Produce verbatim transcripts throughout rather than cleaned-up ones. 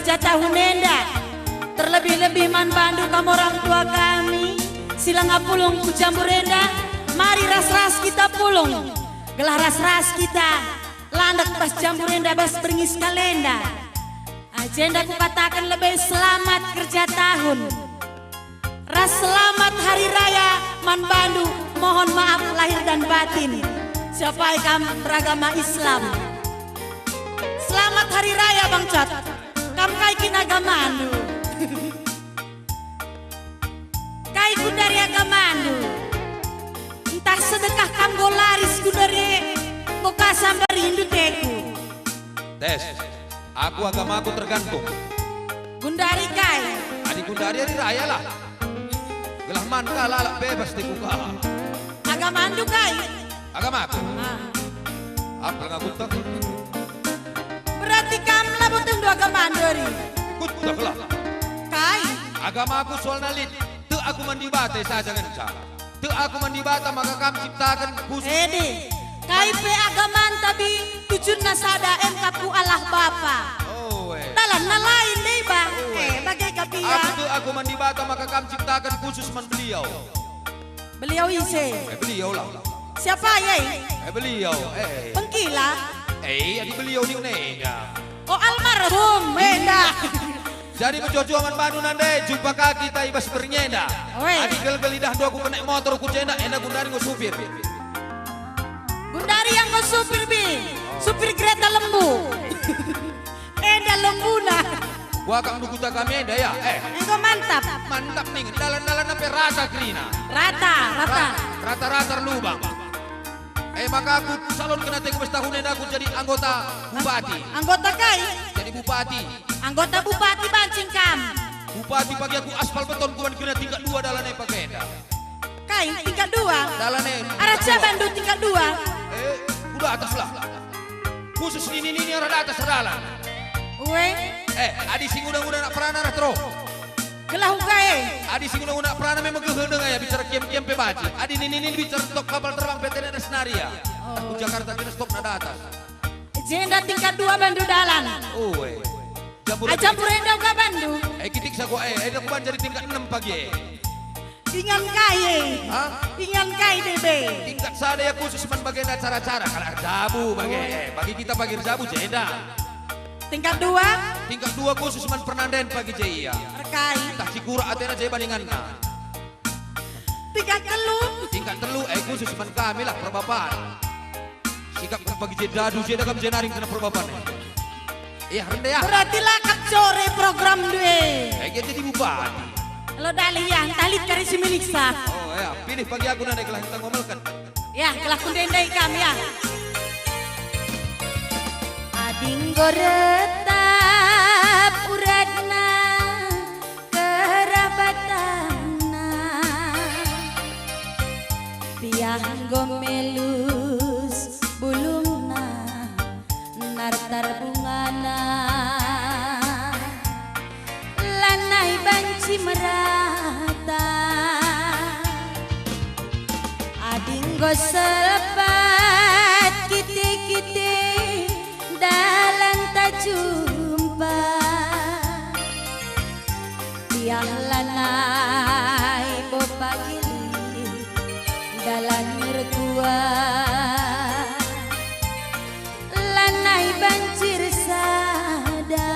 Dah tahun enda, terlebih-lebih man bandu kam orang tua kami, si langa pulung ku Jambur enda, mari ras-ras kita pulung, gelah ras-ras kita landek bas Jambur enda bas berngi sekalenda. Ah, jenda kukataken lebe selamat kerja tahun. Ras selamat Hari Raya man bandu, mohon maaf lahir dan batin. Siapai kam beragama Islam. Selamat Hari Raya, Bang Cot. Kam kai kin agamandu? Kai gundari agamandu? Ntah sedekah kam enggo laris gundari e, enggo ka sambarindu teku. Tes. Aku agamaku tergantung. Gundari kai? Adi gundari hari raya lah. Gelah man ka lalap bebas teku ka. Agamandu kai? Agamaku. Ah. Apa ngaku tak? Berarti kam labo tehndu agamandu ari? Kutak lah. Kai? Agamaku soalna lit. Tek aku man Dibata saja ngenca. Tek aku man Dibata maka kam ciptaken khusus. Ede, kai pe agamanta bi tujunna sada, em ka ku Allah Bapa. Oh, eh. Dalanna lain deba. Oh, eh. Eh, bage ka bia. Aku tek aku man Dibata maka kam ciptaken khusus man beliau. Beliau ise? Eh, beliau lah. Siapa ye? Eh, beliau. Eh. Pengkila? Eh, adi beliau ni nega. Oh, almarhum, enda. Jadi mejuah-juah man bandu nande, jumpa ka kita i bas berngi enda. Oe. Adi gelgel idahndu aku kenek motor ku jenda, enda gundari enggo supir. Gundari enggo supir bi, supir kereta lembu. Enda lembuna. Kuakap ndu kuta kami enda ya, eh. Enggo mantap. Mantap ning, dalan-dalan pe rata kerina. Rata, rata. Ra-, rata-rata lubang. Eh, maka aku calonken ateku bas tahun enda aku jadi anggota bupati. Anggota kai? Jadi bupati. Anggota bupati banci kam. Bupati pagi aku aspal beton kuban kena tingkat dua dalan e pagi enda. Kai, tingkat dua? Dalan e. Arah tingkat dua. Jaban do tingkat dua. Eh, udah atas lah. Khusus nini-nini arah atas dalan. Ue. Eh, adi si nguda-nguda anak perana arah teruk. Gelah uga e. Adi si guna-guna perana memang kehendeng aya bicara kiem-kiem pe banci. Adi nini-nini bicara stop kapal terbang P T N S Naria. Oh. Ku Jakarta kena stop nada atas. Jenda tingkat dua bandu dalan. Oh, eh. Jambur. Ajam purenda uga bandu. Eh, kitik sako, eh, eh, aku ban jadi tingkat enam pagi, eh. Ingan kai, eh. Hah? Ingan kai, Bebe. Tingkat sada ya khusus man bagenda acara-acara. Kalau erjabu bagi, eh, bagi kita pagi erjabu, jenda. Tingkat dua? Tingkat dua khusus man pernanden pagi je ia. Erkai. Tah cikura atena je bandinganna. Tingkat telu? Tingkat telu, eh, khusus man kami lah perbapan. Sikap pagi je dadu je dagam je naring kena perbapan, eh. Iya, rende ya. Berarti lakap core program due. Eh, jadi bupati. Lo dalih ya, ntah lit kari si miliksa. Oh, ya, pilih pagi aku nande gelah kita ngomelkan. Ya, gelah kundendai kam, ya. Adi enggo retap uratna, kerabatanna, piah enggo melus bulungna, nartar bungana. Lanai banci merata. Adi enggo selepat kite-kite dalan ta jumpa. Biah lanai bo pagi lit dalan erkuah. Lanai banci ersada.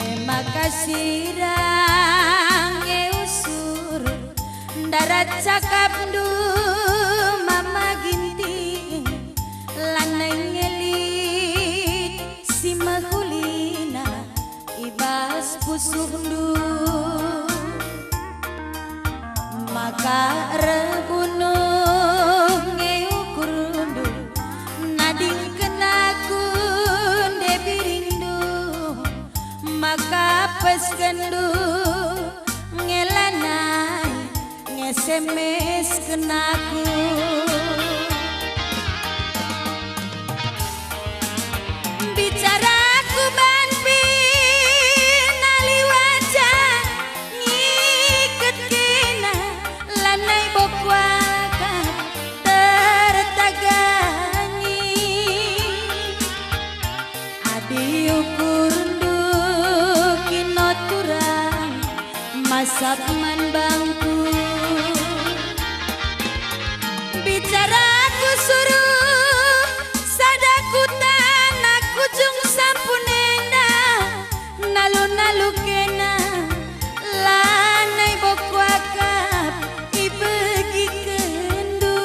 E maka sirang e usur, ndarat cakapndu Mama Ginting, lanai nge lit si mehulina i bas pusuhndu. Maka erbunuh nge ukurndu, nadingken aku nde biringndu, maka peskenndu nge lanai nge-SMS-ken aku. Bicaraku bandu nali wajah ngiket kena, lanai bo kuakap tertagangi. Adi Asap man bangku. Bicara ku suruh sada kuta, nak kujung sampun enda. Nalu-nalu kena, lanai bo kuakap ibegikenndu.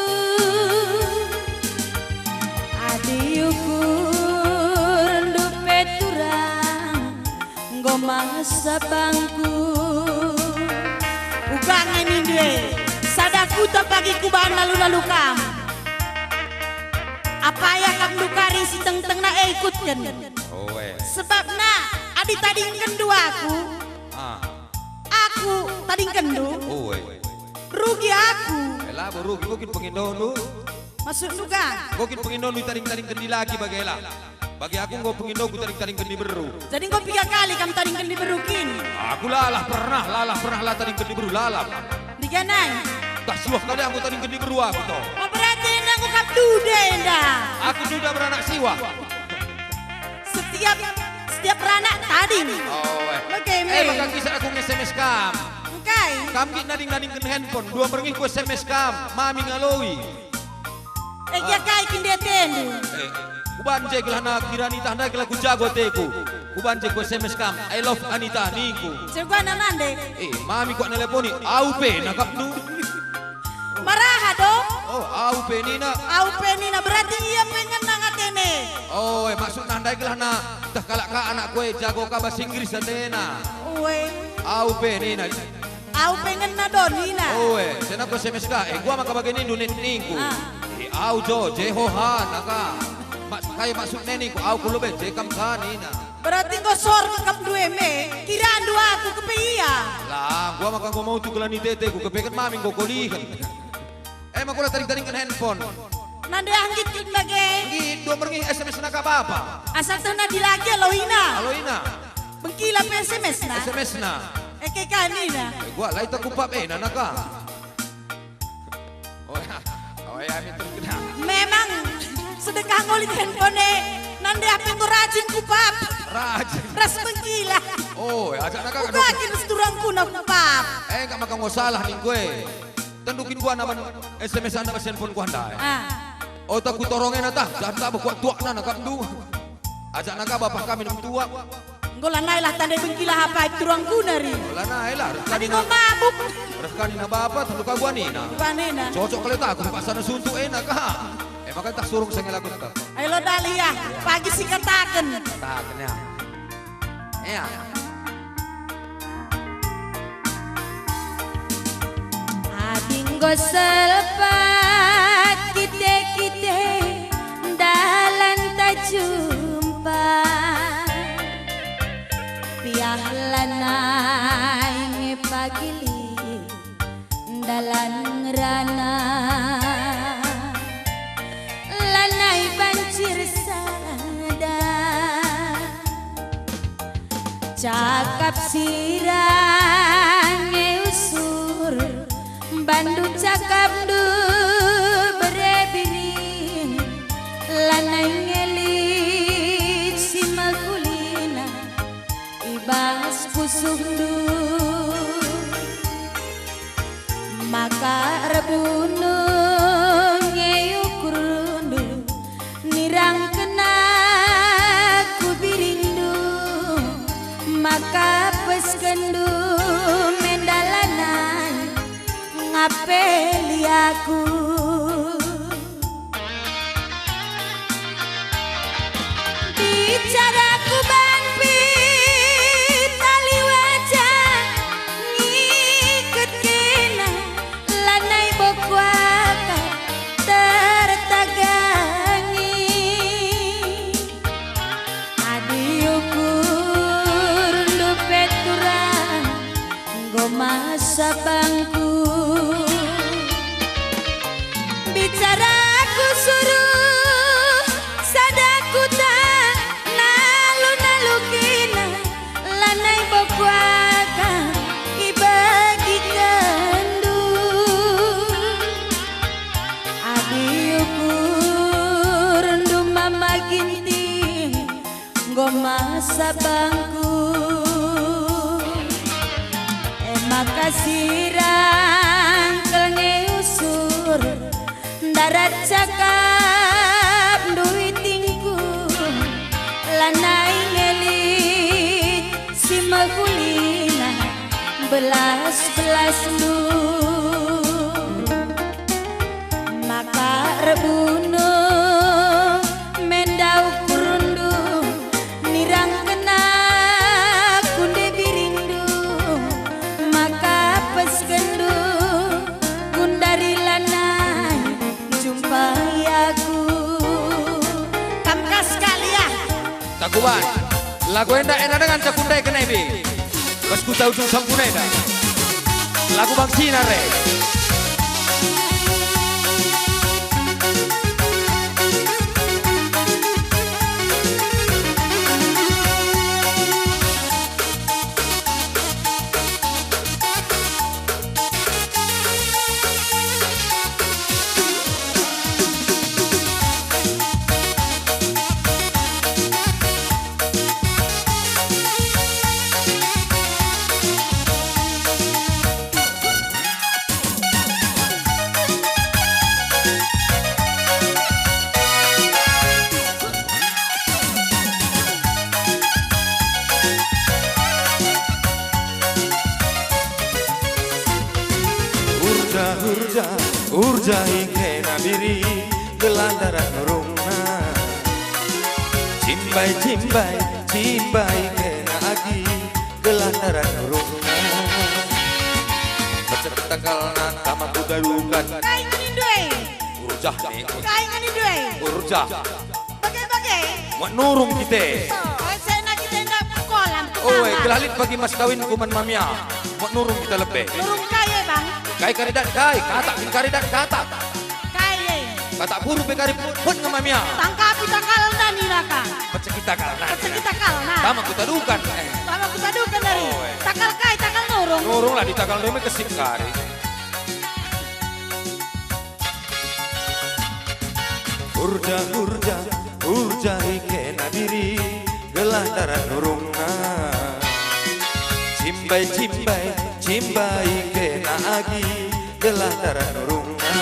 Adi ukurndu pe turang, enggo masa bangku. Uga nge nindu e, sada kuta pagi kubahan lalu-lalu kam. Apai akapndu kari si tengtengna e ikutken. Oe. Sebabna adi tadingkenndu aku, ah, aku tadingkenndu, oe, rugi aku. Eh, labo rugi, enggo kin pengendondu? Maksudndu ka? Enggo kin pengendondu itading-tadingken dilaki bagela? Bage aku enggo pengendongku tading-tadingken diberu. Jadi enggo piga kali kam tadingken diberu kin? Aku lalah pernah, lalah pernah la tadingken diberu, lalah. Diganai. Tah siwah kali aku tadingken diberu aku to. Oh, berarti enda enggo kam duda enda. Aku duda beranak siwah. Setiap, setiap beranak tading. Oh, eh. Oke, eh, me. Maka kisah aku nge-S M S kam. Engkai? Kam git nading-nadingken handphone, dua merngih ku S M S kam, mami ngaloi. Eh, gia kai kin dia atendu? Eh, kuban je gelah na kira Anita ndai gelah kujago ateku. Kuban je ku S M S kam, "I love Anita," ningku. Sehingga nande? Eh, mami kuat neleponi, "Au pe nakapndu?" Maraha do? Oh, "Au pe," nina. "Au pe," nina, berarti ia pe ngena atene. Oh, eh, maksudna ndai gelah na teh kalak ka anakku e jago ka bahasa Inggris atena. Ue. "Au pe," nina. "Au pe ngena do," nina. Oe, sena ku S M S ka, eh, gua maka bage nindu nin ningku. Ah. Eh, au jo, Jehoha, naka. Mak-, kai maksudna ningku, au ku lebe, je kam ka, nina. Berarti enggo sor kap due me, kirandu aku kepe ia. Lah, gua maka enggo mau tu gelani tete, ku kepeken mami enggo kolihen. Eh, maka ula tading-tadingken handphone. Nande ah nggit kin bage? Nggit, dua merngih S M S naka bapa. Asa tena dilaki aloina. Aloina. Bengkila pe S M S na. S M S na. Eke ka nina. Eh, gua lai tak kupa bena naka. Oh ya, oh ya, itu kena. Memang sedekah ngulit handphone e, nande ah pe enggo rajin kupap. Rajin. Ras bengkila. Oh, ya, ajak naka. Uga kin seturangku na kupap. Eh, enggak maka enggo salah ningku e. Tendu kin gua naban S M S anda bas handphone gua ndai. Ah. Otak ku torong ena tah, dan tak bekuak tuak nana kap ndu. Ajak naka bapa kami nem tuak. Enggo lanai lah tandai bengkila apa turang guna ri. Lanai lah, reh kani enggo na, mabuk. Reh kani na bapa, tendu ka gua nina. Gua nina. Cocok kali tak, aku paksa na suntuk ena ka. Eh, maka tak surung sengel aku tetap. Ayo lo Dahlia, pagi si kataken. Kataken ya. Ea. Adi enggo selpat kite-kite dalan ta jumpa, piah lanai nge pagi lit dalan ngerana, lanai banci ersada. Cakap sirang nge usur, bandu cakapndu bere biring, lanai nge lit si mehulina i bas pusuhndu. Maka erbunung nge ukurndu, nirangken aku biringndu, maka peskenndu menda lanai ngapeli aku. Bicaraku banci tali waja ngiket kena, lanai bo kuakap tertagangi. Adi ukurndu pe turang, enggo masa bangku. Bicaraku suruh sada kuta, nalu-nalu kena, lanai bo kuakap ibegikenndu. Adi ukurndu mama Ginting, enggo masa bangku. E mak Sirang kelnge usur, ndarat cakap nduitingku, lanai ngelit si mehulina belas-belasndu. Maka erbunuh menda ukurndu, nirang kena kunde biringndu, maka peskenndu gundari lanai jumpai aku. Kam ka sekali, ya? Takuban, lagu enda ena dengan cakundai kenai bi. Bas kuta ujung sampuna enda. Lagu bangsina re. Urja, urja, urja i kena biri, gelah ndarat nurungna. Cimbai, cimbai, cimbai kena agi, gelah ndarat nurungna. Pecek takalna tama kuta dukan. Kai ngenindu e? Urjah ni. Kai ngenindu e? Urjah. Bage-bage. Muat nurung kite. Oh, sena kite ndai ku kolam, ku taman. Oh, eh, gelah lit bagi mas kawinku man mamia. Muat nurung kita lebe. Nurung kai e, Bang? Kai kari dan kai, katak kin kari dan katak. Kai e? Katak puru pe kari pun nge mamia. Tangkapi takalna nina ka. Peceki takalna. Peceki takalna. Tama kuta dukan. Eh. Tama kuta dukan dari. Oh, eh. Takal kai, takal nurung. Nurung lah di takal nurung kesip kari. Urja, urja, urja i kena biri, gelah ndarat nurungna. Cimbai, cimbai, cimbai kena agi, gelah ndarat nurungna.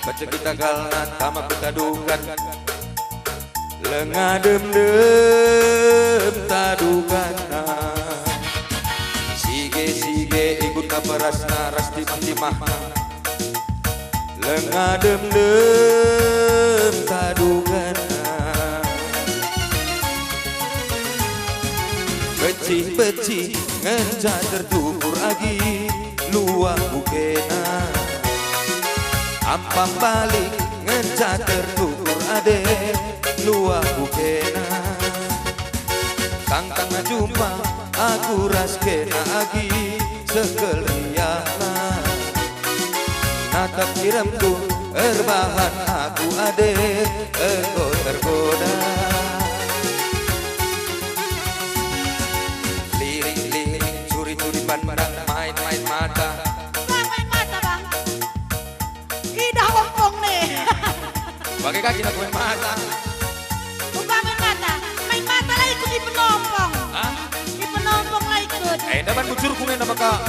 Peceki takalna tama kuta dukan. Lengadem-dem tadukanna, sige-sige ikut kaperasna ras timah-timahna. Lengadem-dem tadukanna, becih-becih ngenca tertukur agi. Luah bukena, ampam balik ngenca tertukur ade, luah bukena. Tangtang jumpa aku ras kena agi, seh kal riahna. Natap kiremtu erbahan aku ade, enggo tergoda. Lirik-lirik, curi-curi pandang, main-main mata. Uga main mata, Bang. Idah ompong nih. Bage ka kin aku main mata. Uga main mata. Main mata la ikut ipen ompong. Hah? Ipen ompong la ikut. Eh, enda ban bujurku ngena maka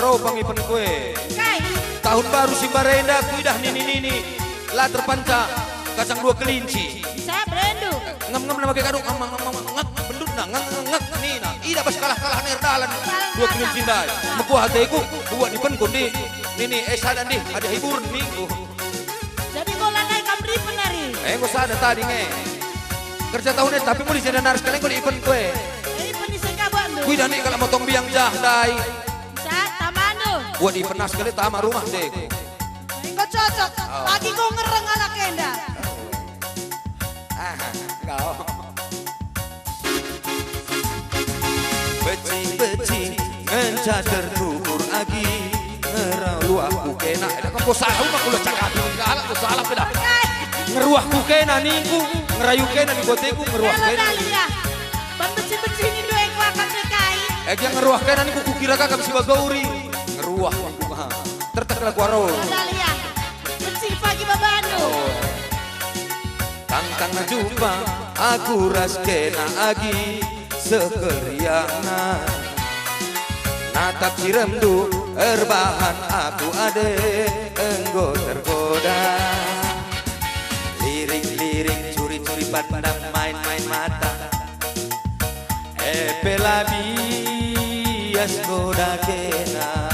rau pangipenku e. Kai? Tahun baru si mbarenda kuidah nini-nini la terpanca kacang dua kelinci. Sa berendu. Ngem-ngem na bage kadu, ngem, ngem, ngem, ngek, bendutna, ngek, ngek, ngek, nina. Ida bas kalah-kalah ner dalan. Dua kelinci ndai. Mekuah ateku, buat ipenku ndi, nini, eh, sada ndih, ada hiburen ningku. Jadi enggo lanai kam ripen nari? Eh, enggo sada tadi nge. Kerja tahun e, tapi mulih jenda naris kali enggo ipenku e. Eh, ipen ise ka buatndu? Kuidah ni kalak motong biang jah ndai. Sa, tamandu. Buat ipen nas kali tama rumah ateku. Enggo cocok. Oh. Pagi enggo ngereng anak enda. Aha, enggo. Beci-beci ngenca tertukur agi, ngeruahku kena. Eh, enggo salah, umak kula cakap, salah, enggo salah, peda. Ngeruahku kena ningku, ngerayu kena ni boteku, ngeruah kena. Dalia. Ban beci-beci nindu enggo akap kai. Eh, gia ngeruah kena ningku kukira kakap si bagauri. Ngeruah ningku, ha. Tertek lagu aro. Dalia. Beci pagi babandu. Oh. Tangtang jumpa aku ras kena agi, seh kal riahna. Natap si remdu erbahan aku ade enggo tergoda. Liring-liring curi-curi pandang main-main mata. Epe la bias goda kena.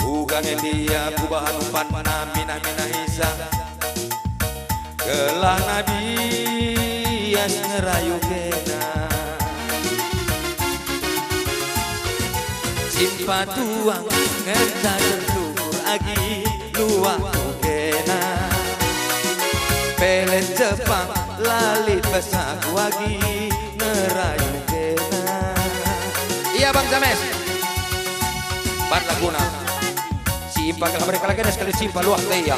Uga nge dia kubahan umpanna minah-minah isa. Gelah na bias ngerayu kena. Simpa tuang ngenca tertukur agi luah kena. Pelet Jepang lalit pesaku agi ngerayu kena. Iya, Bang James. Ban laguna. Simpa gelah mereka lagi sekali simpa luah te iya.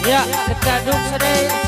Ya, kita duk sedai.